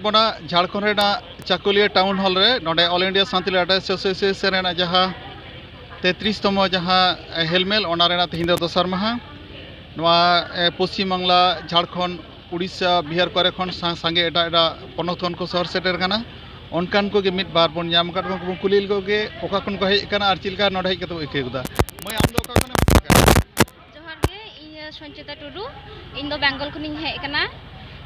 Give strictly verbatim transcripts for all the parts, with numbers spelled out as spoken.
ᱚᱱᱟ ᱡᱷᱟᱲᱠᱷᱚᱸᱰ ᱨᱮᱱᱟᱜ Chakulia town hall ᱨᱮ ᱱᱚᱰᱮ All India Santali Advocacy Association ᱨᱮᱱᱟᱜ ᱡᱟᱦᱟᱸ ᱛᱮᱛᱨᱤᱥ ᱛᱚᱢᱚ ᱡᱟᱦᱟᱸ ᱦᱮᱞᱢᱮᱞ, ᱚᱱᱟ ᱨᱮᱱᱟᱜ ᱛᱮᱦᱮᱧ ᱫᱚ ᱫᱚᱥᱟᱨ ᱢᱟᱦᱟ᱾ ᱱᱚᱣᱟ ᱮ, ᱯᱚᱥᱪᱤᱢ ᱵᱟᱝᱞᱟ, ᱡᱷᱟᱲᱠᱷᱚᱸᱰ, ᱩᱲᱤᱥᱥᱟ, ᱵᱤᱦᱟᱨ ᱠᱚᱨᱮ ᱠᱷᱚᱱ ᱥᱟ-, ᱥᱟᱸᱜᱮ ᱮᱴᱟᱜ ᱮᱴᱟᱜ ᱯᱚᱱᱚᱛ ᱠᱷᱚᱱ ᱠᱚ ᱥᱚᱦᱚᱨ ᱥᱮᱴᱮᱨ ᱠᱟᱱᱟ᱾ ᱚᱱᱠᱟᱱ ᱠᱚᱜᱮ ᱢᱤᱫ ᱵᱟᱨ ᱵᱚᱱ ᱧᱟᱢ ᱟᱠᱟᱫ ᱠᱚᱣᱟ, ᱵᱚᱱ ᱠᱩᱞᱤ ᱞᱮᱠᱚ ᱜᱮ ᱚᱠᱟ ᱠᱷᱚᱱ ᱠᱚ ᱦᱮᱡ ᱟᱠᱟᱱᱟ ᱟᱨ ᱪᱮᱫ ᱞᱮᱠᱟ ᱱᱚᱰᱮ ᱦᱮᱡ ᱠᱟᱛᱮ ᱠᱚ ᱟᱹᱭᱠᱟᱹᱣ ᱠᱮᱫᱟ᱾ ᱢᱟᱹᱭ, ᱟᱢ ᱫᱚ ᱚᱠᱟ ᱠᱷᱚᱱᱮᱢ ᱦᱮᱡ ᱟᱠᱟᱱᱟ? ᱡᱚᱦᱟᱨ ᱜᱮ, ᱤᱧ ᱥᱚᱧᱪᱤᱛᱟ ᱴᱩᱰᱩ, ᱤᱧ ᱫᱚ ᱵᱮᱝᱜᱚᱞ ᱠᱷᱚᱱᱤᱧ ᱦᱮᱡ ᱟᱠᱟᱱᱟ᱾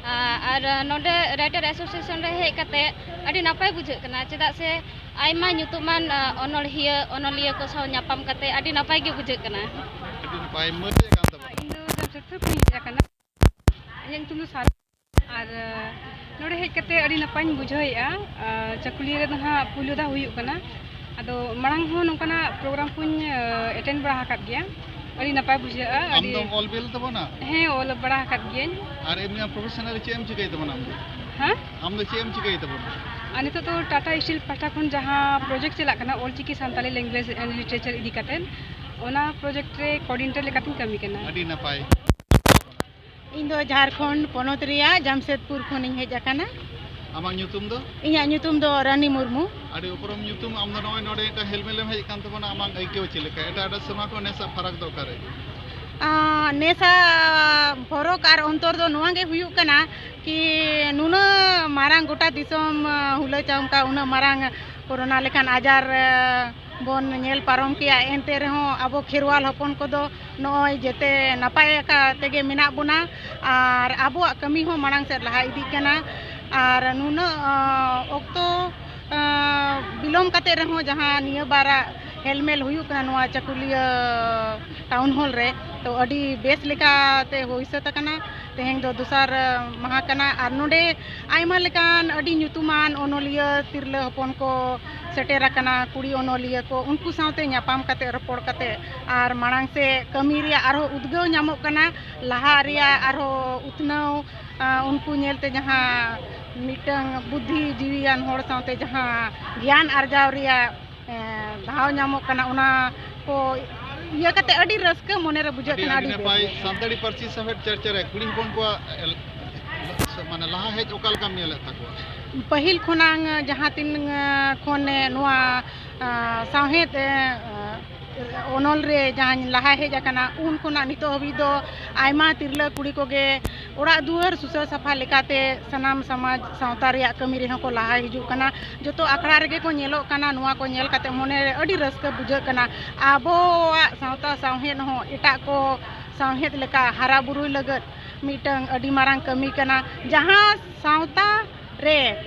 ᱟ-, ᱟᱨ ᱱᱚᱰᱮ Writer Association ᱨᱮ ᱦᱮᱡ ᱠᱟᱛᱮ ᱟᱹᱰᱤ ᱱᱟᱯᱟᱭ ᱵᱩᱡᱷᱟᱹᱜ ᱠᱟᱱᱟ, ᱪᱮᱫᱟᱜ ᱥᱮ ᱟᱭᱢᱟ ᱧᱩᱛᱩᱢᱟᱱ, ᱟ, ᱚᱱᱚᱲᱦᱤᱭᱟᱹ, ᱚᱱᱚᱞᱤᱭᱟᱹ ᱠᱚ ᱥᱟᱶ ᱧᱟᱯᱟᱢ ᱠᱟᱛᱮ ᱟᱹᱰᱤ ᱱᱟᱯᱟᱭ ᱜᱮ ᱵᱩᱡᱷᱟᱹᱜ ᱠᱟᱱᱟ᱾ ᱟᱹᱰᱤ ᱱᱟᱯᱟᱭ᱾ ᱢᱟᱹᱭ, ᱪᱮᱫ ᱠᱟᱱ ᱛᱟᱢᱟ? ᱤᱧ ᱫᱚ ᱡᱟᱢᱥᱮᱫᱽᱯᱩᱨ ᱠᱷᱚᱱᱤᱧ ᱦᱮᱡ ᱟᱠᱟᱱᱟ᱾ ᱤᱧᱟᱹᱜ ᱧᱩᱛᱩᱢ ᱫᱚ ᱥᱟᱨ-, ᱟᱨ, ᱟ, ᱱᱚᱰᱮ ᱦᱮᱡ ᱠᱟᱛᱮ ᱟᱹᱰᱤ ᱱᱟᱯᱟᱭᱤᱧ ᱵᱩᱡᱷᱟᱹᱣᱮᱫᱼᱟ᱾ ᱟ, ᱪᱟᱹᱠᱩᱞᱤᱭᱟᱹ ᱨᱮᱫᱚ ᱦᱟᱸᱜ ᱯᱩᱭᱞᱩ ᱫᱷᱟᱣ ᱦᱩᱭᱩᱜ ᱠᱟᱱᱟ᱾ ᱟᱫᱚ ᱢᱟᱲᱟᱝ ᱦᱚᱸ ᱱᱚᱝᱠᱟᱱᱟᱜ ᱯᱨᱳᱜᱨᱟᱢ ᱠᱚᱧ, ᱟ, ᱮᱴᱮᱱᱰ ᱵᱟᱲᱟ ᱟᱠᱟᱫ ᱜᱮᱭᱟ᱾ ᱟᱹᱰᱤ ᱱᱟᱯᱟᱭ ᱵᱩᱡᱷᱟᱹᱜᱼᱟ᱾ ᱟᱢ ᱟᱹᱰᱤ ᱫᱚᱢ ᱚᱞ ᱵᱤᱞ ᱛᱟᱵᱚᱱᱟ? ᱦᱮᱸ, ᱚᱞ ᱵᱟᱲᱟ ᱟᱠᱟᱫ ᱜᱤᱭᱟᱹᱧ᱾ ᱟᱨ ᱮᱢᱱᱤ ᱟᱢ ᱯᱨᱚᱯᱷᱮᱥᱚᱱᱟᱞ ᱪᱮᱫ ᱮᱢ ᱪᱤᱠᱟᱹᱭ ᱛᱟᱵᱚᱱᱟ ᱟᱢ ᱫᱚ? ᱦᱮᱸ? ᱟᱢ ᱫᱚ ᱪᱮᱫ ᱮᱢ ᱪᱤᱠᱟᱹᱭ ᱛᱟᱵᱚᱱᱟ? ᱟᱨ ᱱᱤᱛᱚᱜ ᱫᱚ ᱴᱟᱴᱟ ᱥᱴᱤᱞ ᱯᱟᱦᱴᱟ ᱠᱷᱚᱱ ᱡᱟᱦᱟᱸ ᱯᱨᱚᱡᱮᱠᱴ ᱪᱟᱞᱟᱜ ᱠᱟᱱᱟ, Ol Chiki Santali language and literature ᱤᱫᱤ ᱠᱟᱛᱮᱫ, ᱚᱱᱟ ᱯᱨᱚᱡᱮᱠᱴ ᱨᱮ ᱠᱳᱚᱨᱰᱤᱱᱮᱴᱚᱨ ᱞᱮᱠᱟᱛᱤᱧ ᱠᱟᱹᱢᱤ ᱠᱟᱱᱟ᱾ ᱟᱹᱰᱤ ᱱᱟᱯᱟᱭ᱾ ᱤᱧ ᱫᱚ ᱡᱷᱟᱲᱠᱷᱚᱸᱰ ᱯᱚᱱᱚᱛ ᱨᱮᱭᱟᱜ ᱡᱟᱢᱥᱮᱫᱽᱯᱩᱨ ᱠᱷᱚᱱᱤᱧ ᱦᱮᱡ ᱟᱠᱟᱱᱟ᱾ ᱟᱢᱟᱜ ᱧᱩᱛᱩᱢ ᱫᱚ? ᱤᱧᱟᱹᱜ ᱧᱩᱛᱩᱢ ᱫᱚ ᱨᱟᱱᱤ ᱢᱩᱨᱢᱩ᱾ ᱟᱹᱰᱤ ᱩᱯᱨᱩᱢ ᱧᱩᱛᱩᱢ᱾ ᱟᱢ ᱫᱚ ᱱᱚᱜᱼᱚᱭ ᱱᱚᱰᱮ ᱢᱤᱫᱴᱟᱝ ᱦᱮᱞᱢᱮᱞ ᱮᱢ ᱦᱮᱡ ᱟᱠᱟᱱ ᱛᱟᱵᱚᱱᱟ, ᱟᱢᱟᱜ ᱟᱹᱭᱠᱟᱹᱣ ᱪᱮᱫ ᱞᱮᱠᱟ? ᱮᱴᱟᱜ ᱮᱴᱟᱜ ᱥᱮᱨᱢᱟ ᱠᱷᱚᱱ ᱱᱮᱥᱟᱜ ᱯᱷᱟᱨᱟᱠ ᱫᱚ ᱚᱠᱟᱨᱮ? ᱟᱸ, ᱱᱮᱥᱟᱜ ᱯᱷᱚᱨᱚᱠ ᱟᱨ ᱚᱱᱛᱚᱨ ᱫᱚ ᱱᱚᱣᱟ ᱜᱮ ᱦᱩᱭᱩᱜ ᱠᱟᱱᱟ ᱠᱤ ᱱᱩᱱᱟᱹᱜ ᱢᱟᱨᱟᱝ ᱜᱚᱴᱟ ᱫᱤᱥᱚᱢ, ᱟᱸ, ᱦᱩᱞᱟᱹ ᱪᱟᱢᱠᱟ, ᱩᱱᱟᱹᱜ ᱢᱟᱨᱟᱝ ᱠᱳᱨᱳᱱᱟ ᱞᱮᱠᱟᱱ ᱟᱡᱟᱨ, ᱟᱸ, ᱵᱚᱱ ᱧᱮᱞ ᱯᱟᱨᱚᱢ ᱠᱮᱜᱼᱟ, ᱮᱱᱛᱮ ᱨᱮᱦᱚᱸ ᱟᱵᱚ ᱠᱷᱮᱨᱣᱟᱞ ᱦᱚᱯᱚᱱ ᱠᱚᱫᱚ ᱱᱚᱜᱼᱚᱭ ᱡᱮᱛᱮ ᱱᱟᱯᱟᱭ ᱟᱠᱟ ᱛᱮᱜᱮ ᱢᱮᱱᱟᱜ ᱵᱚᱱᱟ ᱟᱨ ᱟᱵᱚᱣᱟᱜ ᱠᱟᱹᱢᱤ ᱦᱚᱸ ᱢᱟᱲᱟᱝ ᱥᱮᱫ ᱞᱟᱦᱟ ᱤᱫᱤᱜ ᱠᱟᱱᱟ᱾ ᱟᱨ ᱱᱩᱱᱟᱹᱜ, ᱟᱸ, ᱚᱠᱛᱚ, ᱟᱸ, ᱵᱤᱞᱚᱢ ᱠᱟᱛᱮ ᱨᱮᱦᱚᱸ ᱡᱟᱦᱟᱸ ᱱᱤᱭᱟᱹ ᱵᱟᱨᱟᱜ ᱦᱮᱞᱢᱮᱞ ᱦᱩᱭᱩᱜ ᱠᱟᱱᱟ ᱱᱚᱣᱟ ᱪᱟᱹᱠᱩᱞᱤᱭᱟᱹ ᱴᱟᱣᱩᱱ ᱦᱚᱞ ᱨᱮ, ᱛᱚ ᱟᱹᱰᱤ ᱵᱮᱥ ᱞᱮᱠᱟᱛᱮ ᱦᱩᱭ ᱥᱟᱹᱛ ᱟᱠᱟᱱᱟ᱾ ᱛᱮᱦᱮᱧ ᱫᱚ ᱫᱚᱥᱟᱨ, ᱟᱸ, ᱢᱟᱦᱟ ᱠᱟᱱᱟ ᱟᱨ ᱱᱚᱰᱮ ᱟᱭᱢᱟ ᱞᱮᱠᱟᱱ ᱟᱹᱰᱤ ᱧᱩᱛᱩᱢᱟᱱ ᱚᱱᱚᱞᱤᱭᱟᱹ ᱛᱤᱨᱞᱟᱹ ᱦᱚᱯᱚᱱ ᱠᱚ ᱥᱮᱴᱮᱨ ᱟᱠᱟᱱᱟ, ᱠᱩᱲᱤ ᱚᱱᱚᱞᱤᱭᱟᱹ ᱠᱚ, ᱩᱱᱠᱩ ᱥᱟᱶᱛᱮ ᱧᱟᱯᱟᱢ ᱠᱟᱛᱮ, ᱨᱚᱯᱚᱲ ᱠᱟᱛᱮ ᱟᱨ ᱢᱟᱲᱟᱝ ᱥᱮᱫ ᱠᱟᱹᱢᱤ ᱨᱮᱭᱟᱜ ᱟᱨᱦᱚᱸ ᱩᱫᱽᱜᱟᱹᱣ ᱧᱟᱢᱚᱜ ᱠᱟᱱᱟ, ᱞᱟᱦᱟ ᱨᱮᱭᱟᱜ ᱟᱨᱦᱚᱸ ᱩᱛᱱᱟᱹᱣ, ᱟᱸ, ᱩᱱᱠᱩ ᱧᱮᱞᱛᱮ ᱡᱟᱦᱟᱸ ᱢᱤᱫᱴᱟᱝ ᱵᱩᱫᱽᱫᱷᱤ ᱡᱤᱣᱤᱭᱟᱱ ᱦᱚᱲ ᱥᱟᱶᱛᱮ ᱡᱟᱦᱟᱸ ᱜᱮᱭᱟᱱ ᱟᱨᱡᱟᱣ ᱨᱮᱭᱟᱜ, ᱮᱸ, ᱫᱷᱟᱣ ᱧᱟᱢᱚᱜ ᱠᱟᱱᱟ, ᱚᱱᱟ ᱠᱚ ᱤᱭᱟᱹ ᱠᱟᱛᱮ ᱟᱹᱰᱤ ᱨᱟᱹᱥᱠᱟᱹ ᱢᱚᱱᱮᱨᱮ ᱵᱩᱡᱷᱟᱹᱜ ᱟᱹᱰᱤ, ᱠᱟᱱᱟ, ᱟᱹᱰᱤ ᱟᱹᱰᱤ ᱱᱟᱯᱟᱭ᱾ ᱵᱮᱥ᱾ ᱥᱟᱱᱛᱟᱲᱤ ᱯᱟᱹᱨᱥᱤ ᱥᱟᱶᱦᱮᱫ ᱪᱟᱨᱪᱟ ᱨᱮ ᱠᱩᱲᱤ ᱦᱚᱯᱚᱱ ᱠᱚᱣᱟᱜ ᱮᱞ-, ᱢᱟᱱᱮ ᱞᱟᱦᱟ ᱦᱮᱡ ᱚᱠᱟ ᱞᱮᱠᱟᱢ ᱧᱮᱞᱮᱫ ᱛᱟᱠᱚᱣᱟ? ᱯᱟᱹᱦᱤᱞ ᱠᱷᱚᱱᱟᱝ ᱡᱟᱦᱟᱸ ᱛᱤᱱ, ᱟ, ᱠᱷᱚᱱ, ᱮ, ᱱᱚᱣᱟ, ᱟ, ᱥᱟᱶᱦᱮᱫ, ᱮ, ᱟ, ᱚᱱᱚᱞ ᱨᱮ ᱡᱟᱦᱟᱸᱧ ᱞᱟᱦᱟ ᱦᱮᱡ ᱟᱠᱟᱱᱟ, ᱩᱱ ᱠᱷᱚᱱᱟᱜ ᱱᱤᱛᱚᱜ ᱦᱟᱹᱵᱤᱡ ᱫᱚ ᱟᱭᱢᱟ ᱛᱤᱨᱞᱟᱹ ᱠᱩᱲᱤ ᱠᱚᱜᱮ ᱚᱲᱟᱜ ᱫᱩᱣᱟᱹᱨ ᱥᱩᱥᱟᱹᱨ ᱥᱟᱯᱷᱟ ᱞᱮᱠᱟᱛᱮ ᱥᱟᱱᱟᱢ ᱥᱚᱢᱟᱡᱽ ᱥᱟᱶᱛᱟ ᱨᱮᱭᱟᱜ ᱠᱟᱹᱢᱤ ᱨᱮᱦᱚᱸ ᱠᱚ ᱞᱟᱦᱟ ᱦᱤᱡᱩᱜ ᱠᱟᱱᱟ᱾ ᱡᱚᱛᱚ ᱟᱠᱷᱲᱟ ᱨᱮᱜᱮ ᱠᱚ ᱧᱮᱞᱚᱜ ᱠᱟᱱᱟ᱾ ᱱᱚᱣᱟ ᱠᱚ ᱧᱮᱞ ᱠᱟᱛᱮ ᱢᱚᱱᱮ ᱨᱮ ᱟᱹᱰᱤ ᱨᱟᱹᱥᱠᱟᱹ ᱵᱩᱡᱷᱟᱹᱜ ᱠᱟᱱᱟ᱾ ᱟᱵᱚᱣᱟᱜ ᱥᱟᱶᱛᱟ ᱥᱟᱶᱦᱮᱫ ᱦᱚᱸ ᱮᱴᱟᱜ ᱠᱚ ᱥᱟᱶᱦᱮᱫ ᱞᱮᱠᱟ ᱦᱟᱨᱟ ᱵᱩᱨᱩᱭ ᱞᱟᱹᱜᱤᱫ ᱢᱤᱫᱴᱟᱝ ᱟᱹᱰᱤ ᱢᱟᱨᱟᱝ ᱠᱟᱹᱢᱤ ᱠᱟᱱᱟ᱾ ᱡᱟᱦᱟᱸ ᱥᱟᱶᱛᱟ ᱨᱮ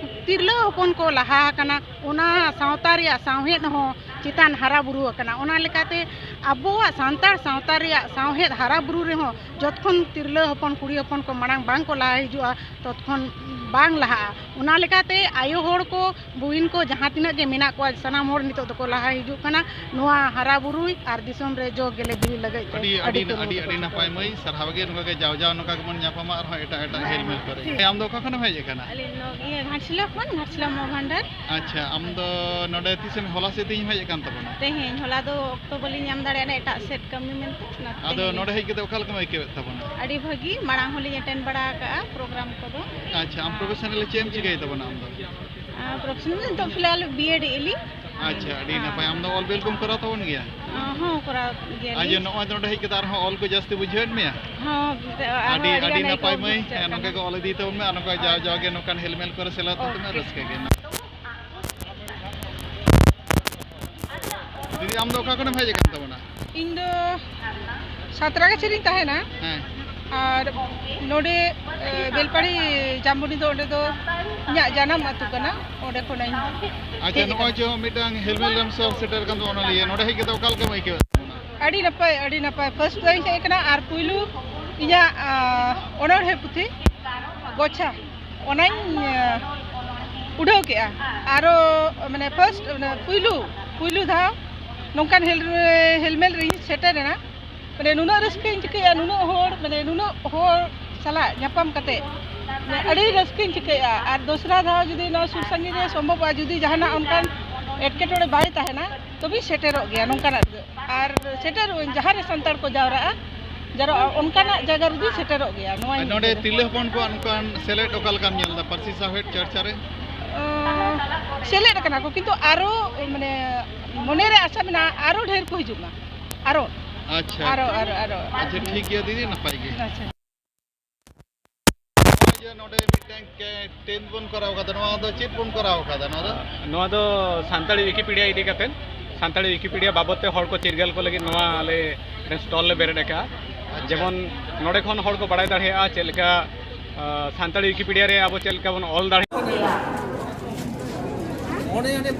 ᱛᱤᱨᱞᱟᱹ ᱦᱚᱯᱚᱱ ᱠᱚ ᱞᱟᱦᱟ ᱟᱠᱟᱱᱟ, ᱚᱱᱟ ᱥᱟᱶᱛᱟ ᱨᱮᱭᱟᱜ ᱥᱟᱶᱦᱮᱫ ᱦᱚᱸ ᱪᱮᱛᱟᱱ ᱦᱟᱨᱟ ᱵᱩᱨᱩ ᱟᱠᱟᱱᱟ᱾ ᱚᱱᱟ ᱞᱮᱠᱟᱛᱮ ᱟᱵᱚᱣᱟᱜ ᱥᱟᱱᱛᱟᱲ ᱥᱟᱶᱛᱟ ᱨᱮᱭᱟᱜ ᱥᱟᱶᱦᱮᱫ ᱦᱟᱨᱟ ᱵᱩᱨᱩ ᱨᱮᱦᱚᱸ ᱡᱚᱛᱠᱷᱚᱱ ᱛᱤᱨᱞᱟᱹ ᱦᱚᱯᱚᱱ ᱠᱩᱲᱤ ᱦᱚᱯᱚᱱ ᱠᱚ ᱢᱟᱲᱟᱝ ᱵᱟᱝ ᱠᱚ ᱞᱟᱦᱟ ᱦᱤᱡᱩᱜᱼᱟ, ᱛᱚᱛᱠᱷᱚᱱ ᱵᱟᱝ ᱞᱟᱦᱟᱜᱼᱟ᱾ ᱚᱱᱟ ᱞᱮᱠᱟᱛᱮ ᱟᱭᱳ ᱦᱚᱲ ᱠᱚ, ᱵᱩᱦᱤᱱ ᱠᱚ ᱡᱟᱦᱟᱸ ᱛᱤᱱᱟᱹᱜ ᱜᱮ ᱢᱮᱱᱟᱜ ᱠᱚᱣᱟ, ᱥᱟᱱᱟᱢ ᱦᱚᱲ ᱱᱤᱛᱚᱜ ᱫᱚᱠᱚ ᱞᱟᱦᱟ ᱦᱤᱡᱩᱜ ᱠᱟᱱᱟ ᱱᱚᱣᱟ ᱦᱟᱨᱟ ᱵᱩᱨᱩᱭ ᱟᱨ ᱫᱤᱥᱚᱢ ᱨᱮ ᱡᱚ ᱜᱮᱞᱮ ᱵᱤᱞᱤ ᱞᱟᱹᱜᱤᱫ ᱛᱮ᱾ ᱟᱹᱰᱤ, ᱟᱹᱰᱤ, ᱠᱩᱨᱩᱢᱩᱴᱩ ᱟᱹᱰᱤ, ᱠᱚ ᱟᱹᱰᱤ ᱪᱟᱞᱟᱣ ᱱᱟᱯᱟᱭ ᱠᱟᱱᱟ᱾ ᱢᱟᱹᱭ, ᱥᱟᱨᱦᱟᱣ ᱜᱮ᱾ ᱱᱚᱝᱠᱟ ᱜᱮ ᱡᱟᱣ ᱡᱟᱣ ᱱᱚᱝᱠᱟ ᱜᱮᱵᱚᱱ ᱧᱟᱯᱟᱢᱟ ᱟᱨᱦᱚᱸ ᱮᱴᱟᱜ, ᱮᱴᱟᱜ ᱦᱮᱸ, ᱦᱮᱞᱢᱮᱞ ᱠᱚᱨᱮ᱾ ᱴᱷᱤᱠ᱾ ᱦᱮᱸ, ᱟᱢ ᱫᱚ ᱚᱠᱟ ᱠᱷᱚᱱᱮᱢ ᱦᱮᱡ ᱟᱠᱟᱱᱟ? ᱟᱹᱞᱤᱧ ᱱᱚ-, ᱤᱭᱟᱹ, ᱜᱷᱟᱴᱥᱤᱞᱟᱹ ᱠᱷᱚᱱ, ᱜᱷᱟᱴᱥᱤᱞᱟᱹ ᱢᱚᱦᱟ ᱵᱷᱟᱱᱰᱟᱨ᱾ ᱟᱪᱪᱷᱟ, ᱟᱢ ᱫᱚ ᱱᱚᱰᱮ ᱛᱤᱥᱮᱢ, ᱦᱚᱞᱟ ᱥᱮ ᱛᱮᱦᱮᱧ ᱦᱮᱡ ᱟᱠᱟᱱ ᱛᱟᱵᱚᱱᱟ? ᱛᱮᱦᱮᱧ, ᱦᱚᱞᱟ ᱫᱚ ᱚᱠᱛᱚ ᱵᱟᱹᱞᱤᱧ ᱧᱟᱢ ᱫᱟᱲᱮᱭᱟᱫᱟ ᱮᱴᱟᱜ ᱥᱮᱫ ᱠᱟᱹᱢᱤ ᱢᱮᱱᱛᱮ, ᱚᱱᱟᱛᱮ ᱟᱫᱚ ᱛᱮᱦᱮᱧ ᱱᱚᱰᱮ ᱦᱮᱡ ᱠᱟᱛᱮ ᱚᱠᱟ ᱞᱮᱠᱟᱢ ᱟᱹᱭᱠᱟᱹᱣᱮᱫ ᱛᱟᱵᱚᱱᱟ? ᱟᱹᱰᱤ ᱵᱷᱟᱹᱜᱤ, ᱢᱟᱲᱟᱝ ᱦᱚᱸᱞᱤᱧ ᱮᱴᱮᱱᱰ ᱵᱟᱲᱟ ᱟᱠᱟᱜᱼᱟ ᱯᱨᱳᱜᱨᱟᱢ ᱠᱚᱫᱚ᱾ ᱟᱪᱪᱷᱟ, ᱟᱢ ᱯᱨᱚᱯᱷᱮᱥᱚᱱᱟᱞᱤ ᱪᱮᱫ ᱮᱢ ᱪᱤᱠᱟᱹᱭ ᱛᱟᱵᱚᱱᱟ ᱟᱢ ᱫᱚ? ᱟᱨ ᱯᱨᱚᱯᱷᱮᱥᱚᱱᱟᱞ ᱱᱤᱛᱚᱜ ᱯᱷᱤᱞᱦᱟᱞ ᱵᱤ ᱮᱰ ᱮᱜᱼᱟ ᱞᱤᱧ᱾ ᱟᱪᱪᱷᱟ, ᱟᱹᱰᱤ ᱦᱮᱸ᱾ ᱱᱟᱯᱟᱭ᱾ ᱟᱢ ᱫᱚ ᱚᱞ ᱵᱮᱞ ᱠᱚᱢ ᱠᱚᱨᱟᱣ ᱛᱟᱵᱚᱱ ᱜᱮᱭᱟ? ᱦᱚᱸ, ᱠᱚᱨᱟᱣ ᱜᱮᱭᱟᱞᱤᱧ᱾ ᱟᱨ ᱡᱮ ᱱᱚᱜᱼᱚᱭ ᱱᱚᱰᱮ ᱦᱮᱡ ᱠᱟᱛᱮ ᱟᱨᱦᱚᱸ ᱚᱞ ᱠᱚ ᱡᱟᱹᱥᱛᱤ ᱵᱩᱡᱷᱟᱹᱣᱮᱫ ᱢᱮᱭᱟ? ᱦᱚᱸ, ᱟᱨᱦᱚᱸ ᱟᱹᱰᱤ, ᱟᱹᱰᱤ ᱟᱹᱰᱤ ᱜᱟᱱ ᱱᱟᱯᱟᱭ ᱟᱹᱭᱠᱟᱹᱣ ᱢᱟᱹᱭ᱾ ᱵᱩᱡᱷᱟᱹᱜ ᱦᱮᱸ, ᱠᱟᱱᱟ᱾ ᱱᱚᱝᱠᱟ ᱜᱮ ᱚᱞ ᱤᱫᱤ ᱛᱟᱵᱚᱱ ᱢᱮ ᱟᱨ ᱱᱚᱝᱠᱟ ᱡᱟᱣ ᱦᱳᱭ᱾ ᱡᱟᱣ ᱜᱮ ᱱᱚᱝᱠᱟᱱ ᱦᱮᱞᱢᱮᱞ ᱠᱚᱨᱮ ᱥᱮᱞᱮᱫ ᱛᱟᱦᱮᱱ ᱢᱮ, ᱳᱠᱮ᱾ ᱨᱟᱹᱥᱠᱟᱹ ᱜᱮ᱾ ᱫᱤᱫᱤ, ᱟᱢ ᱫᱚ ᱚᱠᱟ ᱠᱷᱚᱱᱮᱢ ᱦᱮᱡ ᱟᱠᱟᱱ ᱛᱟᱵᱚᱱᱟ? ᱤᱧ ᱫᱚ ᱥᱟᱸᱛᱨᱟᱜᱟᱪᱷᱤ ᱨᱤᱧ ᱛᱟᱦᱮᱱᱟ᱾ ᱦᱮᱸ᱾ ᱟᱨ ᱱᱚᱰᱮ, ᱮ, ᱵᱮᱞᱯᱟᱦᱟᱲᱤ ᱡᱟᱢᱵᱚᱱᱤ ᱫᱚ ᱚᱸᱰᱮ ᱫᱚ ᱤᱧᱟᱹᱜ ᱡᱟᱱᱟᱢ ᱟᱹᱛᱩ ᱠᱟᱱᱟ, ᱚᱸᱰᱮ ᱠᱷᱚᱱᱟᱜ ᱤᱧ ᱟᱪᱪᱷᱟ, ᱦᱮᱡ ᱱᱚᱜᱼᱚᱭ ᱟᱠᱟᱱᱟ᱾ ᱡᱮ ᱢᱤᱫᱴᱟᱝ ᱦᱮᱞᱢᱮᱞ ᱨᱮᱢ ᱥᱮ-, ᱥᱮᱴᱮᱨ ᱟᱠᱟᱱ ᱫᱚ ᱚᱱᱚᱞᱤᱭᱟᱹ, ᱱᱚᱰᱮ ᱦᱮᱡ ᱠᱟᱛᱮ ᱚᱠᱟ ᱞᱮᱠᱟᱢ ᱟᱹᱭᱠᱟᱹᱣᱮᱫ ᱛᱟᱵᱚᱱᱟ? ᱟᱹᱰᱤ ᱱᱟᱯᱟᱭ, ᱟᱹᱰᱤ ᱱᱟᱯᱟᱭ᱾ ᱯᱷᱟᱥᱴ ᱫᱷᱟᱣ ᱤᱧ ᱦᱮᱡ ᱟᱠᱟᱱᱟ ᱟᱨ ᱯᱩᱭᱞᱩ ᱤᱧᱟᱹᱜ, ᱟ, ᱚᱱᱚᱬᱦᱮ ᱯᱩᱛᱷᱤ ᱜᱚᱪᱷᱟ, ᱚᱱᱟᱧ, ᱟ, ᱩᱰᱷᱟᱹᱣ ᱠᱮᱜᱼᱟ᱾ ᱟᱨᱚ, ᱢᱟᱱᱮ, ᱯᱷᱟᱥᱴ, ᱢᱟᱱᱮ, ᱯᱩᱭᱞᱩ, ᱯᱩᱭᱞᱩ ᱫᱷᱟᱣ ᱱᱚᱝᱠᱟᱱ ᱦᱮᱞ-, ᱦᱮᱞᱢᱮᱞ ᱨᱤᱧ ᱥᱮᱴᱮᱨᱮᱱᱟ᱾ ᱢᱟᱱᱮ, ᱱᱩᱱᱟᱹᱜ ᱨᱟᱹᱥᱠᱟᱹᱧ ᱴᱷᱤᱠᱟᱹᱭᱟ, ᱱᱩᱱᱟᱹᱜ ᱦᱚᱲ, ᱢᱟᱱᱮ, ᱱᱩᱱᱟᱹᱜ ᱦᱚᱲ ᱥᱟᱞᱟᱜ ᱧᱟᱯᱟᱢ ᱠᱟᱛᱮ, ᱢᱟᱱᱮ, ᱟᱹᱰᱤ ᱨᱟᱹᱥᱠᱟᱹᱧ ᱴᱷᱤᱠᱟᱹᱭᱟ᱾ ᱟᱨ ᱫᱚᱥᱨᱟ ᱫᱷᱟᱣ ᱡᱩᱫᱤ ᱱᱚᱣᱟ ᱥᱩᱨ ᱥᱟᱺᱜᱤᱧ ᱨᱮ ᱥᱚᱢᱵᱷᱚᱵᱚᱜᱼᱟ, ᱡᱩᱫᱤ ᱡᱟᱦᱟᱱᱟᱜ ᱚᱱᱠᱟᱱ ᱮᱴᱠᱮᱴᱚᱬᱮ ᱵᱟᱭ ᱛᱟᱦᱮᱱᱟ, ᱛᱚᱵᱮᱧ ᱥᱮᱴᱮᱨᱚᱜ ᱜᱮᱭᱟ ᱱᱚᱝᱠᱟᱱᱟᱜ ᱨᱮᱫᱚ᱾ ᱟᱨ ᱥᱮᱴᱮᱨᱚᱜ ᱟᱹᱧ ᱡᱟᱦᱟᱸ ᱨᱮ ᱥᱟᱱᱛᱟᱲ ᱠᱚ ᱡᱟᱣᱨᱟᱜᱼᱟ, ᱡᱟᱨᱣᱟᱜᱼᱟ, ᱚᱱᱠᱟᱱᱟᱜ ᱡᱟᱭᱜᱟ ᱨᱮᱫᱚ ᱥᱮᱴᱮᱨᱚᱜ ᱜᱮᱭᱟ᱾ ᱱᱚᱣᱟ ᱟᱨ ᱱᱚᱰᱮ ᱛᱤᱨᱞᱟᱹ ᱦᱚᱯᱚᱱ ᱠᱚᱣᱟᱜ ᱱᱚᱝᱠᱟᱱ ᱥᱮᱞᱮᱫ ᱚᱠᱟ ᱞᱮᱠᱟᱢ ᱧᱮᱞ ᱮᱫᱟ ᱯᱟᱹᱨᱥᱤ ᱥᱟᱶᱦᱮᱫ ᱪᱟᱨᱪᱟ ᱨᱮ? ᱟᱸ, ᱥᱮᱞᱮᱫ ᱟᱠᱟᱱᱟ ᱠᱚ, ᱠᱤᱱᱛᱩ ᱟᱨᱚ, ᱢᱟᱱᱮ, ᱢᱚᱱᱮᱨᱮ ᱟᱥᱟ ᱢᱮᱱᱟᱜᱼᱟ ᱟᱨᱚ ᱰᱷᱮᱨ ᱠᱚ ᱦᱤᱡᱩᱜ ᱢᱟ, ᱟᱨᱚ᱾ ᱟᱪᱪᱷᱟ᱾ ᱟᱨᱚ, ᱟᱨᱚ, ᱟᱨᱚ᱾ ᱟᱪᱪᱷᱟ, ᱴᱷᱤᱠ ᱜᱮᱭᱟ ᱫᱤᱫᱤ, ᱱᱟᱯᱟᱭ ᱜᱮ᱾ ᱟᱪᱪᱷᱟ᱾ ᱱᱚᱜᱼᱚᱭ ᱡᱮ ᱱᱚᱰᱮ ᱢᱤᱫᱴᱟᱝ ᱠᱮ-, ᱴᱮᱱᱴ ᱵᱚᱱ ᱠᱚᱨᱟᱣ ᱠᱟᱫᱟ, ᱱᱚᱣᱟ ᱫᱚ ᱪᱮᱫ ᱵᱚᱱ ᱠᱚᱨᱟᱣ ᱠᱟᱫᱟ ᱱᱚᱣᱟ ᱫᱚ? ᱱᱚᱣᱟ ᱫᱚ ᱥᱟᱱᱛᱟᱲᱤ ᱣᱤᱠᱤᱯᱤᱰᱤᱭᱟ ᱤᱫᱤ ᱠᱟᱛᱮ, ᱥᱟᱱᱛᱟᱲᱤ ᱣᱤᱠᱤᱯᱤᱰᱤᱭᱟ ᱵᱟᱵᱚᱫ ᱛᱮ ᱦᱚᱲ ᱠᱚ ᱪᱤᱨᱜᱟᱹᱞ ᱠᱚ ᱞᱟᱹᱜᱤᱫ ᱱᱚᱣᱟ ᱟᱞᱮ ᱢᱤᱫᱴᱟᱝ ᱥᱴᱚᱞ ᱞᱮ ᱵᱮᱨᱮᱫ ᱟᱠᱟᱫᱼᱟ᱾ ᱟᱪᱪᱷᱟ᱾ ᱡᱮᱢᱚᱱ ᱱᱚᱰᱮ ᱠᱷᱚᱱ ᱦᱚᱲ ᱠᱚ ᱵᱟᱲᱟᱭ ᱫᱟᱲᱮᱭᱟᱜᱼᱟ ᱪᱮᱫ ᱞᱮᱠᱟ, ᱟᱸ, ᱥᱟᱱᱛᱟᱲᱤ ᱣᱤᱠᱤᱯᱤᱰᱤᱭᱟ ᱨᱮ ᱟᱵᱚ ᱪᱮᱫ ᱞᱮᱠᱟ ᱵᱚᱱ ᱚᱞ ᱫᱟᱲᱮᱭᱟᱜᱼᱟ᱾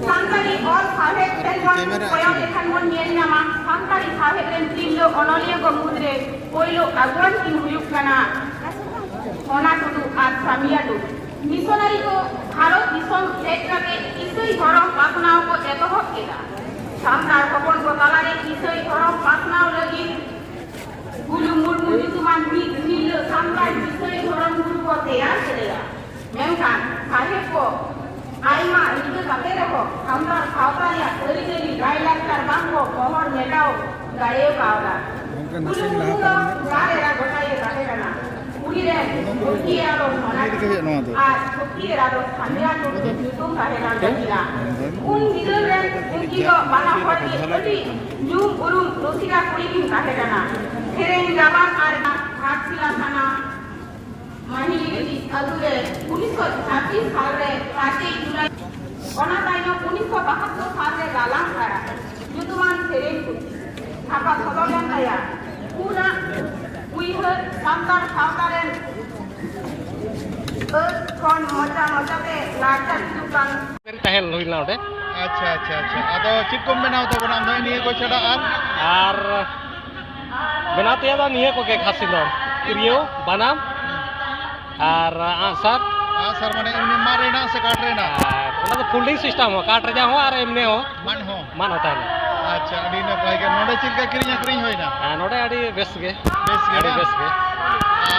ᱥᱟᱱᱛᱟᱲᱤ ᱚᱞ ᱥᱟᱶᱦᱮᱫ ᱥᱮᱫ ᱵᱚᱱ ᱠᱚᱭᱚᱜ ᱞᱮᱠᱷᱟᱱ ᱵᱚᱱ ᱧᱮᱞ ᱧᱟᱢᱟ, ᱥᱟᱱᱛᱟᱲᱤ ᱥᱟᱶᱦᱮᱫ ᱨᱮᱱ ᱛᱤᱨᱞᱟᱹ ᱚᱱᱚᱞᱤᱭᱟᱹ ᱠᱚ ᱢᱩᱫᱽᱨᱮ ᱯᱳᱭᱞᱳ ᱟᱜᱩᱣᱟᱹᱱ ᱠᱤᱱ ᱦᱩᱭᱩᱜ ᱠᱟᱱᱟ ᱥᱳᱱᱟ ᱴᱩᱰᱩ ᱟᱨ ᱥᱟᱢᱤᱭᱟ ᱴᱩᱰᱩ᱾ ᱢᱤᱥᱚᱱᱟᱨᱤ ᱠᱚ ᱵᱷᱟᱨᱚᱛ ᱫᱤᱥᱚᱢ ᱦᱮᱡ ᱠᱟᱛᱮ ᱤᱥᱟᱹᱭ ᱫᱷᱚᱨᱚᱢ ᱯᱟᱥᱱᱟᱣ ᱠᱚ ᱮᱛᱚᱦᱚᱵ ᱠᱮᱫᱟ᱾ ᱥᱟᱱᱛᱟᱲ ᱦᱚᱯᱚᱱ ᱠᱚ ᱛᱟᱞᱟᱨᱮ ᱤᱥᱟᱹᱭ ᱫᱷᱚᱨᱚᱢ ᱯᱟᱥᱱᱟᱣ ᱞᱟᱹᱜᱤᱫ ᱜᱩᱞᱩ ᱢᱩᱨᱢᱩ ᱧᱩᱛᱩᱢᱟᱱ ᱢᱤᱫ ᱛᱤᱨᱞᱟᱹ ᱥᱟᱱᱛᱟᱲ ᱤᱥᱟᱹᱭ ᱫᱷᱚᱨᱚᱢ ᱜᱩᱨᱩ ᱠᱚ ᱛᱮᱭᱟᱨ ᱠᱮᱫᱮᱭᱟ᱾ ᱢᱮᱱᱠᱷᱟᱱ ᱥᱟᱦᱮᱵ ᱠᱚ ᱟᱭᱢᱟ ᱨᱤᱠᱟᱹ ᱠᱟᱛᱮ ᱨᱮᱦᱚᱸ ᱥᱟᱱᱛᱟᱲ ᱥᱟᱶᱛᱟ ᱨᱮᱭᱟᱜ ᱟᱹᱨᱤᱪᱟᱹᱞᱤ ᱞᱟᱭᱼᱞᱟᱠᱪᱟᱨ ᱵᱟᱝ ᱠᱚ ᱜᱚᱦᱚᱲ ᱢᱮᱴᱟᱣ ᱫᱟᱲᱮ ᱠᱟᱣᱫᱟ᱾ ᱜᱚᱢᱠᱮ, ᱱᱟᱥᱮᱧ ᱞᱟᱦᱟ ᱜᱩᱞᱩ ᱫᱚ ᱛᱟᱵᱚᱱ ᱢᱮ᱾ ᱡᱟᱦᱮᱨ ᱮᱨᱟ ᱜᱚᱴᱟ ᱜᱮ ᱛᱟᱦᱮᱸ ᱠᱟᱱᱟ᱾ ᱩᱱᱤ ᱨᱮᱱ ᱵᱷᱚᱠᱛᱤ ᱮᱨᱟ ᱫᱚ ᱥᱚᱱᱟ ᱱᱤᱭᱟᱹ ᱫᱚ ᱪᱮᱫ ᱱᱚᱣᱟ ᱫᱚ? ᱟᱨ ᱵᱷᱚᱠᱛᱤ ᱮᱨᱟ ᱫᱚ ᱥᱟᱢᱤᱭᱟ ᱴᱩᱰᱩ ᱧᱩᱛᱩᱢ ᱛᱟᱦᱮᱸ ᱠᱟᱱ ᱛᱟᱹᱠᱤᱱᱟ᱾ ᱩᱱ ᱵᱤᱫᱟᱹᱞ ᱨᱮ ᱩᱱᱠᱤᱱ ᱫᱚ ᱵᱟᱱᱟ ᱦᱚᱲ ᱜᱮ ᱟᱹᱰᱤ ᱧᱩᱢ ᱩᱨᱩᱢ ᱨᱩᱥᱤᱠᱟ ᱠᱩᱲᱤ ᱠᱤᱱ ᱛᱟᱦᱮᱸ ᱠᱟᱱᱟ᱾ ᱥᱮᱨᱮᱧ ᱜᱟᱵᱟᱱ ᱟᱨ ᱜᱷᱟᱴᱥᱤᱞᱟ ᱛᱷᱟᱱᱟ ᱢᱟᱹᱦᱤᱞᱤ ᱟᱹᱛᱩ ᱨᱮ ᱩᱱᱤᱥᱥᱚ ᱪᱷᱟᱵᱵᱤᱥ ᱥᱟᱞ ᱨᱮ ᱯᱟᱸᱪᱮᱭ ᱡᱩᱞᱟᱭ, ᱚᱱᱟ ᱛᱟᱭᱱᱚᱢ ᱩᱱᱤᱥᱥᱚ ᱵᱟᱦᱟᱛᱛᱳᱨ ᱥᱟᱞ ᱨᱮ ᱜᱟᱞᱟᱝ ᱟᱲᱟᱜ ᱧᱩᱛᱩᱢᱟᱱ ᱥᱮᱨᱮᱧ ᱯᱩᱛᱷᱤ ᱪᱷᱟᱯᱟ ᱥᱚᱫᱚᱨ ᱞᱮᱱ ᱛᱟᱭᱟ᱾ ᱩᱱᱟᱜ ᱩᱭᱦᱟᱹᱨ ᱥᱟᱱᱛᱟᱲ ᱥᱟᱶᱛᱟ ᱨᱮᱱ ᱟᱹᱫ ᱠᱷᱚᱱ ᱢᱚᱪᱟ ᱢᱚᱪᱟᱛᱮ ᱞᱟᱲᱪᱟ ᱦᱤᱡᱩᱜ ᱠᱟᱱ ᱛᱟᱦᱮᱱ ᱦᱩᱭ ᱞᱮᱱᱟ ᱚᱸᱰᱮ᱾ ᱟᱪᱪᱷᱟ, ᱟᱪᱪᱷᱟ, ᱟᱪᱪᱷᱟ᱾ ᱟᱫᱚ ᱪᱮᱫ ᱠᱚᱢ ᱵᱮᱱᱟᱣ ᱛᱟᱵᱚᱱᱟ ᱟᱢ ᱫᱚ ᱱᱤᱭᱟᱹ ᱠᱚ ᱪᱷᱟᱰᱟ ᱟᱨ? ᱟᱨ ᱵᱮᱱᱟᱣ ᱛᱮᱭᱟᱜ ᱫᱚ ᱱᱤᱭᱟᱹ ᱠᱚᱜᱮ ᱠᱷᱟᱥ ᱫᱚ, ᱛᱤᱨᱭᱳ, ᱵᱟᱱᱟᱢ ᱟᱨ ᱟᱸᱜᱼᱥᱟᱨ᱾ ᱟᱸᱜᱼᱥᱟᱨ ᱢᱟᱱᱮ ᱮᱢᱱᱤ ᱢᱟᱫ ᱨᱮᱱᱟᱜ ᱥᱮ ᱠᱟᱴ ᱨᱮᱱᱟᱜ? ᱟᱨ ᱚᱱᱟ ᱫᱚ folding system ᱦᱚᱸ, ᱠᱟᱴ ᱨᱮᱭᱟᱜ ᱦᱚᱸ ᱟᱨ ᱮᱢᱱᱤ ᱦᱚᱸ᱾ ᱢᱟᱫ ᱦᱚᱸ? ᱢᱟᱫ ᱦᱚᱸ ᱛᱟᱦᱮᱱᱟ᱾ ᱟᱪᱪᱷᱟ, ᱟᱹᱰᱤ ᱱᱟᱯᱟᱭ ᱜᱮ᱾ ᱱᱚᱰᱮ ᱪᱮᱫ ᱞᱮᱠᱟ ᱠᱤᱨᱤᱧ ᱟᱹᱠᱷᱨᱤᱧ ᱦᱩᱭᱱᱟ? ᱦᱮᱸ, ᱱᱚᱰᱮ ᱟᱹᱰᱤ ᱵᱮᱥ ᱜᱮ᱾ ᱵᱮᱥ ᱜᱮ ᱟᱹᱰᱤ ᱵᱟᱝ? ᱵᱮᱥ ᱜᱮ᱾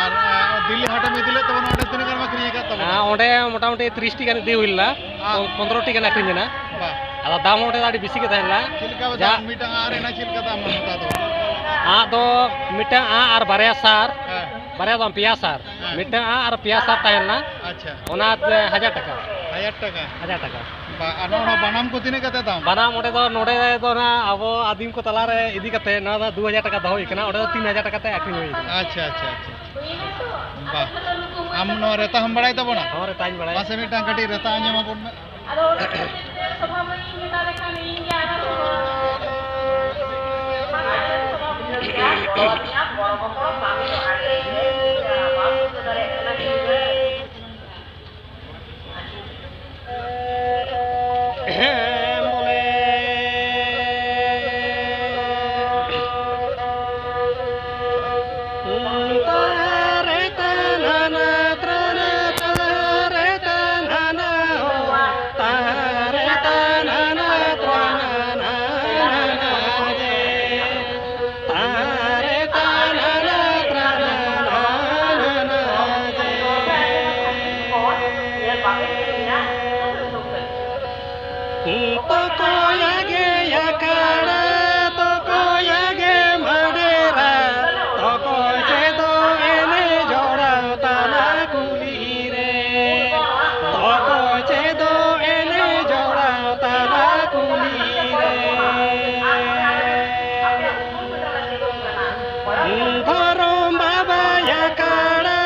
ᱟᱨ, ᱟᱨ ᱫᱤᱞᱞᱤ ᱦᱟᱴᱮᱢ ᱤᱫᱤ ᱞᱮᱫ ᱛᱟᱵᱚᱱᱟ, ᱚᱸᱰᱮ ᱛᱤᱱᱟᱹᱜ ᱜᱟᱱ ᱮᱢ ᱟᱹᱠᱷᱨᱤᱧ ᱟᱠᱟᱫ ᱛᱟᱵᱚᱱᱟ? ᱦᱮᱸ, ᱚᱸᱰᱮ ᱢᱚᱴᱟᱢᱩᱴᱤ ᱛᱤᱨᱤᱥ ᱴᱤ ᱜᱟᱱ ᱤᱫᱤ ᱦᱩᱭ ᱞᱮᱱᱟ᱾ ᱟᱨ ᱯᱚᱱ-, ᱯᱚᱱᱫᱽᱨᱚ ᱴᱤ ᱜᱟᱱ ᱟᱹᱠᱷᱨᱤᱧ ᱮᱱᱟ᱾ ᱵᱟᱦ᱾ ᱟᱫᱚ ᱫᱟᱢ ᱦᱚᱸ ᱚᱸᱰᱮ ᱫᱚ ᱟᱹᱰᱤ ᱵᱮᱥᱤ ᱜᱮ ᱛᱟᱦᱮᱸ ᱞᱮᱱᱟ᱾ ᱪᱮᱫ ᱞᱮᱠᱟ ᱡᱟ ᱫᱟᱢ? ᱢᱤᱫᱴᱟᱝ ᱟᱜ ᱨᱮᱱᱟᱜ ᱪᱮᱫ ᱞᱮᱠᱟ ᱫᱟᱢ ᱦᱟᱛᱟᱣ ᱫᱚ? ᱟᱸᱜ ᱫᱚ ᱢᱤᱫᱴᱟᱝ ᱟᱸᱜ ᱟᱨ ᱵᱟᱨᱭᱟ ᱥᱟᱨ, ᱦᱮᱸ᱾ ᱵᱟᱨᱭᱟ ᱫᱚ ᱵᱟᱝ, ᱯᱮᱭᱟ ᱥᱟᱨ᱾ ᱦᱮᱸ᱾ ᱢᱤᱫᱴᱟᱝ ᱟᱸᱜ ᱟᱨ ᱯᱮᱭᱟ ᱥᱟᱨ ᱛᱟᱦᱮᱸ ᱞᱮᱱᱟ᱾ ᱟᱪᱪᱷᱟ᱾ ᱚᱱᱟ ᱛᱮ ᱦᱟᱡᱟᱨ ᱴᱟᱠᱟ᱾ ᱦᱟᱡᱟᱨ ᱴᱟᱠᱟ᱾ ᱦᱟᱡᱟᱨ ᱴᱟᱠᱟ᱾ ᱵᱟ, ᱟᱨ ᱱᱚᱣᱟ ᱵᱟᱱᱟᱢ ᱠᱚ ᱛᱤᱱᱟᱹᱜ ᱠᱟᱛᱮ ᱫᱟᱢ? ᱵᱟᱱᱟᱢ ᱚᱸᱰᱮ ᱫᱚ, ᱱᱚᱰᱮ ᱫᱚ ᱱᱟᱜ ᱟᱵᱚ ᱟᱹᱫᱤᱢ ᱠᱚ ᱛᱟᱞᱟᱨᱮ ᱤᱫᱤ ᱠᱟᱛᱮ ᱱᱚᱣᱟ ᱫᱚ ᱫᱩ ᱦᱟᱡᱟᱨ ᱴᱟᱠᱟ ᱫᱚᱦᱚ ᱦᱩᱭ ᱠᱟᱱᱟ, ᱚᱸᱰᱮ ᱫᱚ ᱛᱤᱱ ᱦᱟᱡᱟᱨ ᱴᱟᱠᱟ ᱛᱮ ᱟᱹᱠᱷᱨᱤᱧ ᱦᱩᱭ ᱠᱟᱱᱟ᱾ ᱟᱪᱪᱷᱟ, ᱟᱪᱪᱷᱟ, ᱟᱪᱪᱷᱟ᱾ ᱵᱟ, ᱟᱢ ᱱᱚᱣᱟ ᱨᱮᱛᱟ ᱦᱚᱸᱢ ᱵᱟᱲᱟᱭ ᱛᱟᱵᱚᱱᱟ? ᱦᱚᱸ, ᱨᱮᱛᱟᱧ ᱵᱟᱲᱟᱭᱟ᱾ ᱢᱟᱥᱮ ᱢᱤᱫᱴᱟᱝ ᱠᱟᱹᱴᱤᱡ ᱨᱮᱛᱟ ᱟᱸᱡᱚᱢ ᱟᱵᱚᱱ ᱢᱮ᱾ ᱟᱫᱚ ᱚᱱᱟ ᱠᱷᱟᱹᱛᱤᱨ ᱛᱮ ᱥᱚᱵᱷᱟ ᱢᱟᱹᱭᱤᱧ ᱢᱮᱛᱟ ᱞᱮᱠᱷᱟᱱ ᱤᱧ ᱜᱮ ᱟᱨᱚ ᱵᱟᱝ ᱟᱸᱡᱚᱢ ᱥᱚᱵᱷᱟ ᱵᱩᱡᱷᱟᱹᱣ ᱜᱮᱭᱟ, ᱜᱚᱲᱚ ᱟᱹᱫᱤᱧᱟ, ᱜᱚᱲᱚ ᱜᱚᱯᱚᱲᱚ ᱠᱟᱹᱢᱤ ᱫᱚ ᱟᱹᱰᱤ ᱜᱮ ᱵᱟᱢ ᱵᱩᱡᱷᱟᱹᱣ ᱫᱟᱲᱮᱭᱟᱜ ᱠᱟᱱᱟ ᱜᱤᱫᱽᱨᱟᱹ᱾ ᱦᱮᱸ ᱵᱚᱞᱮ᱾ ᱛᱟᱨᱮ ᱛᱟᱱᱟᱱᱟ ᱛᱨᱟᱱᱟ ᱛᱟᱨᱮ ᱛᱟᱱᱟᱱᱟ ᱳ, ᱛᱟᱨᱮ ᱛᱟᱱᱟᱱᱟ ᱛᱨᱟᱱᱟᱱᱟ ᱡᱮ᱾ ᱛᱟᱨᱮ ᱛᱟᱱᱟᱱᱟ ᱛᱨᱟᱱᱟᱱᱟ ᱡᱮ᱾ ᱛᱚᱠᱚᱭᱟᱜ ᱜᱮ ᱟᱠᱷᱲᱟ, ᱛᱚᱠᱚᱭᱟᱜ ᱜᱮ ᱢᱟᱰᱮᱨᱟ, ᱛᱚᱠᱚᱭ ᱪᱮᱫᱚᱜ ᱮᱱᱮᱡ ᱡᱚᱲᱟᱣ ᱛᱟᱞᱟ ᱠᱩᱞᱦᱤ ᱨᱮ, ᱛᱚᱠᱚᱭ ᱪᱮᱫᱚᱜ ᱮᱱᱮᱡ ᱡᱚᱲᱟᱣ ᱛᱟᱞᱟ ᱠᱩᱞᱦᱤ ᱨᱮ᱾ ᱫᱷᱚᱨᱚᱢ ᱵᱟᱵᱟ ᱟᱠᱷᱲᱟ,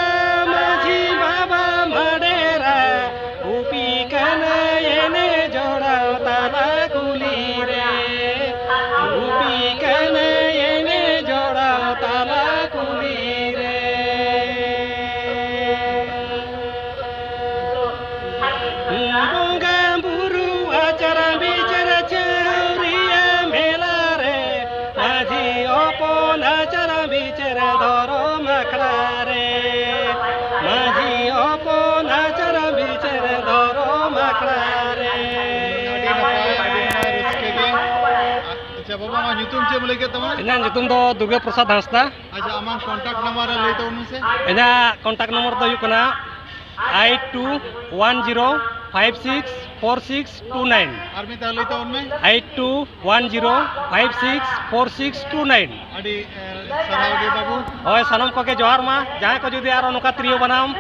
ᱢᱟᱹᱡᱷᱤ ᱵᱟᱵᱟ ᱢᱟᱰᱮᱨᱟ, ᱜᱩᱯᱤ ᱠᱟᱱᱟᱭ ᱮᱱᱮᱡ ᱡᱚᱲᱟᱣ ᱛᱟᱞᱟ ᱠᱩᱞᱦᱤ ᱨᱮ, ᱜᱩᱯᱤ ᱠᱟᱱᱟᱭ ᱮᱱᱮᱡ ᱡᱚᱲᱟᱣ ᱛᱟᱞᱟ ᱠᱩᱞᱦᱤ ᱨᱮ᱾ ᱵᱚᱸᱜᱟ ᱵᱩᱨᱩ ᱟᱪᱟᱨ ᱵᱤᱪᱟᱹᱨ ᱪᱟᱹᱣᱨᱤᱭᱟᱹ ᱢᱮᱞᱟ ᱨᱮ, ᱢᱟᱹᱡᱷᱤ ᱦᱚᱯᱚᱱ ᱟᱪᱟᱨ ᱵᱤᱪᱟᱹᱨ ᱫᱷᱚᱨᱚᱢ ᱟᱠᱷᱲᱟ ᱨᱮ, ᱢᱟᱹᱡᱷᱤ ᱦᱚᱯᱚᱱ ᱟᱪᱟᱨ ᱵᱤᱪᱟᱹᱨ ᱫᱷᱚᱨᱚᱢ ᱟᱠᱷᱲᱟ ᱨᱮ᱾ ᱟᱹᱰᱤ ᱱᱟᱯᱟᱭ, ᱟᱹᱰᱤ ᱱᱟᱯᱟᱭ, ᱨᱟᱹᱥᱠᱟᱹ ᱜᱮ᱾ ᱟᱪᱪᱷᱟ ᱵᱟᱵᱟ, ᱟᱢᱟᱜ ᱧᱩᱛᱩᱢ ᱪᱮᱫ ᱮᱢ ᱞᱟᱹᱭ ᱠᱮᱫ ᱛᱟᱢᱟ? ᱤᱧᱟᱹᱜ ᱧᱩᱛᱩᱢ ᱫᱚ ᱫᱩᱨᱜᱟᱹ ᱯᱨᱚᱥᱟᱫᱽ ᱦᱟᱸᱥᱫᱟ᱾ ᱟᱪᱪᱷᱟ, ᱟᱢᱟᱜ contact number ᱨᱮ ᱞᱟᱹᱭ ᱛᱟᱵᱚᱱ ᱢᱮᱥᱮ᱾ ᱤᱧᱟᱹᱜ contact number ᱫᱚ ᱦᱩᱭᱩᱜ ᱠᱟᱱᱟ eight two one zero five six four six two nine. ᱟᱨ ᱢᱤᱫ ᱫᱷᱟᱣ ᱞᱟᱹᱭ ᱛᱟᱵᱚᱱ ᱢᱮ᱾ Eight two one zero five six four six two nine. ᱟᱹᱰᱤ, ᱮ, ᱥᱟᱨᱦᱟᱣ ᱜᱮ ᱵᱟᱹᱵᱩ᱾ ᱦᱳᱭ, ᱥᱟᱱᱟᱢ ᱠᱚᱜᱮ ᱡᱚᱦᱟᱨ ᱢᱟ᱾ ᱡᱟᱦᱟᱸᱭ ᱠᱚ ᱡᱩᱫᱤ ᱟᱨᱚ ᱱᱚᱝᱠᱟ ᱛᱤᱨᱭᱳ ᱵᱟᱱᱟᱢ᱾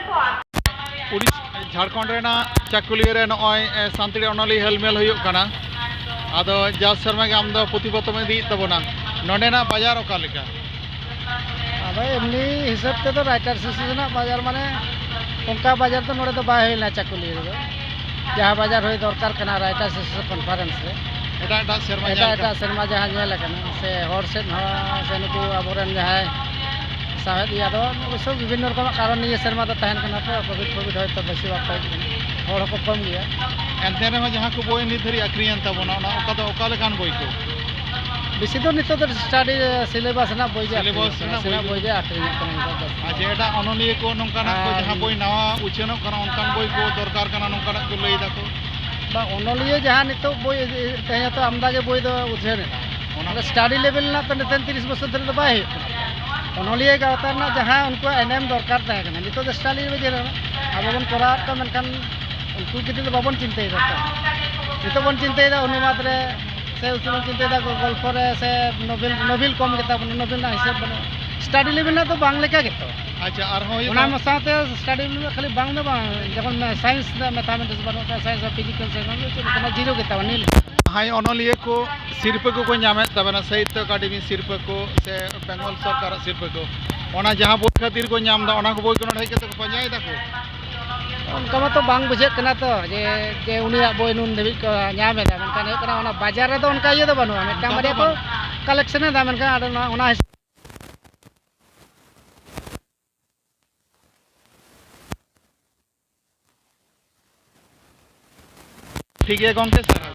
ᱩᱲᱤᱥ-, ᱡᱷᱟᱲᱠᱷᱚᱸᱰ ᱨᱮᱱᱟᱜ ᱪᱟᱠᱩᱞᱤᱭᱟᱹ ᱨᱮ ᱱᱚᱜᱼᱚᱭ, ᱮ, ᱥᱟᱱᱛᱟᱲᱤ ᱚᱱᱚᱞᱤᱭᱟᱹ ᱦᱮᱞᱢᱮᱞ ᱦᱩᱭᱩᱜ ᱠᱟᱱᱟ᱾ ᱟᱫᱚ ᱡᱟᱣ ᱥᱮᱨᱢᱟ ᱜᱮ ᱟᱢ ᱫᱚ ᱯᱩᱛᱷᱤ ᱯᱚᱛᱚᱵ ᱮᱢ ᱤᱫᱤᱭᱮᱫ ᱛᱟᱵᱚᱱᱟ, ᱱᱚᱸᱰᱮᱱᱟᱜ ᱵᱟᱡᱟᱨ ᱚᱠᱟ ᱞᱮᱠᱟ? ᱟᱫᱚ ᱮᱢᱱᱤ ᱦᱤᱥᱟᱹᱵ ᱛᱮᱫᱚ ᱨᱟᱭᱴᱟᱨ ᱮᱥᱳᱥᱤᱭᱮᱥᱚᱱᱟᱜ ᱵᱟᱡᱟᱨ ᱢᱟᱱᱮ ᱚᱱᱠᱟ ᱵᱟᱡᱟᱨ ᱫᱚ ᱱᱚᱰᱮ ᱫᱚ ᱵᱟᱭ ᱦᱩᱭ ᱞᱮᱱᱟ ᱪᱟᱠᱩᱞᱤᱭᱟᱹ ᱨᱮᱫᱚ᱾ ᱡᱟᱦᱟᱸ ᱵᱟᱡᱟᱨ ᱦᱩᱭ ᱫᱚᱨᱠᱟᱨ ᱠᱟᱱᱟ ᱨᱟᱭᱴᱟᱨ ᱮᱥᱳᱥᱤᱭᱮᱥᱚᱱ ᱠᱚᱱᱯᱷᱟᱨᱮᱱᱥ ᱨᱮ, ᱮᱴᱟᱜ ᱮᱴᱟᱜ ᱥᱮᱨᱢᱟ ᱮᱴᱟᱜ ᱧᱮᱞ ᱮᱴᱟᱜ ᱠᱟᱱᱟ᱾ ᱥᱮᱨᱢᱟ ᱡᱟᱦᱟᱸ ᱧᱮᱞ ᱟᱠᱟᱱᱟ, ᱥᱮ ᱦᱚᱲ ᱥᱮᱫ ᱦᱚᱸ, ᱥᱮ ᱱᱩᱠᱩ ᱟᱵᱚᱨᱮᱱ ᱡᱟᱦᱟᱸᱭ ᱥᱟᱶᱦᱮᱫᱤᱭᱟᱹ, ᱟᱫᱚ ᱚᱵᱚᱥᱥᱚ ᱵᱤᱵᱷᱤᱱᱱᱚ ᱨᱚᱠᱚᱢᱟᱜ ᱠᱟᱨᱚᱱ ᱱᱤᱭᱟᱹ ᱥᱮᱨᱢᱟ ᱫᱚ ᱛᱟᱦᱮᱱ ᱠᱟᱱᱟ ᱛᱚ, ᱠᱳᱵᱷᱤᱰ ᱯᱷᱳᱵᱷᱤᱰ ᱦᱚᱭᱛᱳ ᱵᱮᱥᱤ ᱵᱟᱠᱚ ᱦᱮᱡ ᱠᱟᱱᱟ, ᱦᱚᱲ ᱦᱚᱸᱠᱚ ᱠᱚᱢ ᱜᱮᱭᱟ᱾ ᱮᱱᱛᱮ ᱨᱮᱦᱚᱸ ᱡᱟᱦᱟᱸ ᱠᱚ ᱵᱳᱭ ᱱᱤᱛ ᱫᱷᱟᱹᱨᱤᱡ ᱟᱹᱠᱷᱨᱤᱧᱮᱱ ᱛᱟᱵᱚᱱᱟ, ᱚᱱᱟ ᱚᱠᱟ ᱫᱚ ᱚᱠᱟ ᱞᱮᱠᱟᱱ ᱵᱳᱭ ᱠᱚ? ᱵᱮᱥᱤ ᱫᱚ ᱱᱤᱛᱚᱜ ᱫᱚ ᱥᱴᱟᱰᱤ ᱥᱤᱞᱮᱵᱟᱥ ᱨᱮᱱᱟᱜ ᱵᱳᱭ ᱜᱮ ᱟᱹᱠᱷᱨᱤᱧᱚᱜ ᱠᱟᱱᱟ᱾ ᱥᱤᱞᱮᱵᱟᱥ ᱨᱮᱱᱟᱜ ᱵᱳᱭ ᱜᱮ ᱟᱹᱠᱷᱨᱤᱧᱚᱜ ᱠᱟᱱᱟ ᱱᱤᱛᱚᱜ ᱫᱚ᱾ ᱟᱨ ᱡᱮ ᱮᱴᱟᱜ ᱚᱱᱚᱞᱤᱭᱟᱹ ᱠᱚ ᱱᱚᱝᱠᱟᱱᱟᱜ ᱠᱚ ᱟᱨ ᱡᱟᱦᱟᱸ ᱵᱳᱭ ᱱᱟᱣᱟ ᱩᱪᱷᱟᱹᱱᱚᱜ ᱠᱟᱱᱟ, ᱚᱱᱠᱟᱱ ᱵᱳᱭ ᱠᱚ ᱫᱚᱨᱠᱟᱨ ᱠᱟᱱᱟ, ᱱᱚᱝᱠᱟᱱᱟᱜ ᱠᱚ ᱞᱟᱹᱭ ᱫᱟᱠᱚ? ᱵᱟ, ᱚᱱᱚᱞᱤᱭᱟᱹ ᱡᱟᱦᱟᱸ ᱱᱤᱛᱚᱜ ᱵᱳᱭ, ᱛᱮᱦᱮᱧ ᱦᱚᱸᱛᱚ ᱟᱢᱫᱟ ᱜᱮ ᱵᱳᱭ ᱫᱚ ᱩᱪᱷᱟᱹᱱ ᱮᱱᱟ᱾ ᱚᱱᱟ ᱚᱱᱟ ᱥᱴᱟᱰᱤ ᱞᱮᱵᱮᱞ ᱨᱮᱱᱟᱜ ᱛᱚ ᱱᱤᱛᱚᱝ ᱛᱤᱨᱤᱥ ᱵᱚᱪᱷᱚᱨ ᱫᱷᱚᱨᱮ ᱫᱚ ᱵᱟᱭ ᱦᱩᱭᱩᱜ ᱠᱟᱱᱟ᱾ ᱚᱱᱚᱞᱤᱭᱟᱹ ᱜᱟᱶᱛᱟ ᱨᱮᱱᱟᱜ ᱡᱟᱦᱟᱸ ᱩᱱᱠᱩᱣᱟᱜ ᱮᱱᱮᱢ ᱫᱚᱨᱠᱟᱨ ᱛᱟᱦᱮᱸ ᱠᱟᱱᱟ, ᱱᱤᱛᱚᱜ ᱫᱚ ᱥᱴᱟᱰᱤ ᱞᱮᱵᱮᱞ ᱨᱮ ᱟᱵᱚ ᱵᱚᱱ ᱠᱚᱨᱟᱣᱮᱫ ᱠᱟᱱ, ᱢᱮᱱᱠᱷᱟᱱ ᱩᱱᱠᱩ ᱜᱤᱫᱽᱨᱟᱹ ᱫᱚ ᱵᱟᱵᱚᱱ ᱪᱤᱱᱛᱟᱹᱭᱮᱫᱟ ᱛᱚ᱾ ᱱᱤᱛᱚᱜ ᱵᱚᱱ ᱪᱤᱱᱛᱟᱹᱭᱮᱫᱟ ᱚᱱᱩᱵᱟᱫ ᱨᱮ, ᱥᱮ ᱩᱥᱩᱞ ᱵᱚᱱ ᱪᱤᱱᱛᱟᱹᱭᱮᱫᱟ ᱜᱚᱞᱯᱷᱚ ᱨᱮ, ᱥᱮ ᱱᱚᱵᱮᱞ, ᱱᱚᱵᱮᱞ ᱠᱚᱢ ᱜᱮᱛᱟ ᱵᱚᱱᱟ, ᱱᱚᱵᱮᱞ ᱨᱮᱱᱟᱜ ᱦᱤᱥᱟᱹᱵ ᱵᱟᱹᱱᱩᱜᱼᱟ᱾ ᱥᱴᱟᱰᱤ ᱞᱮᱵᱮᱞ ᱨᱮᱱᱟᱜ ᱫᱚ ᱵᱟᱝ ᱞᱮᱠᱟ ᱜᱮᱛᱚ᱾ ᱟᱪᱪᱷᱟ, ᱟᱨᱦᱚᱸ ᱦᱩᱭᱩᱜ ᱚᱱᱟ ᱠᱟᱱᱟ ᱥᱟᱶᱛᱮ ᱥᱴᱟᱰᱤ ᱞᱮᱵᱮᱞ ᱠᱷᱟᱹᱞᱤ ᱵᱟᱝ ᱫᱚ ᱵᱟᱝ, ᱡᱮᱢᱚᱱ ᱥᱟᱭᱮᱱᱥ ᱨᱮᱱᱟᱜ ᱢᱮᱛᱷᱟᱢᱮᱴᱤᱠᱥ ᱵᱟᱹᱱᱩᱜ ᱠᱟᱫᱟ, ᱥᱟᱭᱮᱱᱥ ᱟᱨ ᱯᱷᱤᱡᱤᱠᱮᱞ ᱥᱟᱭᱮᱱᱥ ᱫᱚ ᱪᱮᱫ ᱞᱮᱠᱟᱱᱟᱜ ᱡᱤᱨᱳ ᱜᱮᱛᱟ ᱵᱚᱱᱟ, ᱱᱤᱞ᱾ ᱡᱟᱦᱟᱸᱭ ᱚᱱᱚᱞᱤᱭᱟᱹ ᱠᱚ ᱥᱤᱨᱯᱟᱹ ᱠᱚᱠᱚ ᱧᱟᱢᱮᱫ ᱛᱟᱵᱚᱱᱟ, ᱥᱟᱦᱤᱛᱛᱚ ᱮᱠᱟᱰᱮᱢᱤ ᱥᱤᱨᱯᱟᱹ ᱠᱚ ᱥᱮ ᱵᱮᱝᱜᱚᱞ ᱥᱚᱨᱠᱟᱨᱟᱜ ᱥᱤᱨᱯᱟᱹ ᱠᱚ, ᱚᱱᱟ ᱡᱟᱦᱟᱸ ᱵᱳᱭ ᱠᱷᱟᱹᱛᱤᱨ ᱠᱚ ᱧᱟᱢ ᱮᱫᱟ, ᱚᱱᱟ ᱠᱚ ᱵᱳᱭ ᱠᱚ ᱱᱚᱰᱮ ᱦᱮᱡ ᱠᱟᱛᱮ ᱠᱚ ᱯᱟᱸᱡᱟᱭ ᱫᱟᱠᱚ᱾ ᱚᱱᱠᱟ ᱢᱟᱛᱚ ᱵᱟᱝ ᱵᱩᱡᱷᱟᱹᱜ ᱠᱟᱱᱟ ᱛᱚ, ᱡᱮ, ᱡᱮ ᱩᱱᱤᱭᱟᱜ ᱵᱳᱭ ᱱᱩᱱ ᱫᱷᱟᱹᱵᱤᱡ ᱠᱚ ᱧᱟᱢ ᱮᱫᱟ, ᱢᱮᱱᱠᱷᱟᱱ ᱦᱩᱭᱩᱜ ᱠᱟᱱᱟ ᱚᱱᱟ ᱵᱟᱡᱟᱨ ᱨᱮᱫᱚ ᱚᱱᱠᱟ ᱤᱭᱟᱹ ᱫᱚ ᱵᱟᱹᱱᱩᱜᱼᱟ, ᱢᱤᱫᱴᱟᱝ ᱚᱱᱠᱟ ᱫᱚ ᱵᱟᱨᱭᱟ ᱠᱚ ᱵᱟᱹᱱᱩᱜᱼᱟ᱾ ᱠᱟᱞᱮᱠᱥᱚᱱ ᱮᱫᱟ, ᱢᱮᱱᱠᱷᱟᱱ ᱟᱫᱚ ᱱᱚᱣᱟ, ᱚᱱᱟ ᱦᱤᱥᱟᱹᱵ ᱴᱷᱤᱠ ᱜᱮᱭᱟ ᱜᱚᱢᱠᱮ, ᱥᱟᱨᱦᱟᱣ᱾